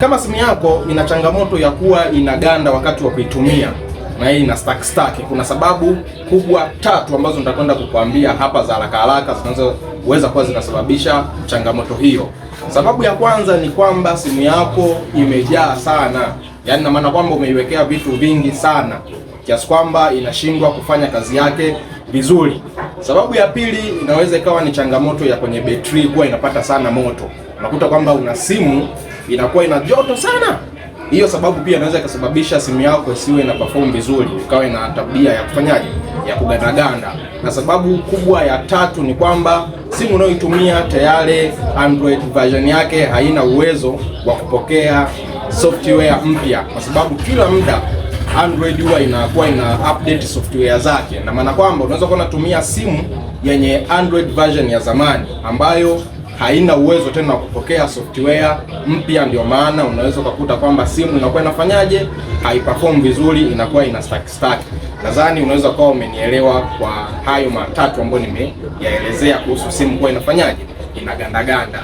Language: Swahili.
Kama simu yako ina changamoto ya kuwa inaganda wakati wa kuitumia na hii ina stuck stuck, kuna sababu kubwa tatu ambazo nitakwenda kukuambia hapa za haraka haraka zinazoweza kuwa zinasababisha changamoto hiyo. Sababu ya kwanza ni kwamba simu yako imejaa sana, yaani na maana kwamba umeiwekea vitu vingi sana kiasi kwamba inashindwa kufanya kazi yake vizuri. Sababu ya pili inaweza ikawa ni changamoto ya kwenye betri kuwa inapata sana moto. Unakuta kwamba una simu inakuwa ina joto sana. Hiyo sababu pia inaweza ikasababisha simu yako isiwe ina perform vizuri, ikawa ina tabia ya kufanyaje, ya kugandaganda. Na sababu kubwa ya tatu ni kwamba simu unayoitumia tayari Android version yake haina uwezo wa kupokea software mpya, kwa sababu kila muda Android huwa inakuwa ina update software zake, na maana kwamba unaweza kuwa unatumia simu yenye Android version ya zamani ambayo haina uwezo tena wa kupokea software mpya. Ndio maana unaweza ukakuta kwamba simu inakuwa inafanyaje, haiperform vizuri, inakuwa ina stuck stuck. Nadhani unaweza kuwa umenielewa kwa hayo matatu ambayo nimeyaelezea kuhusu simu kuwa inafanyaje, inagandaganda.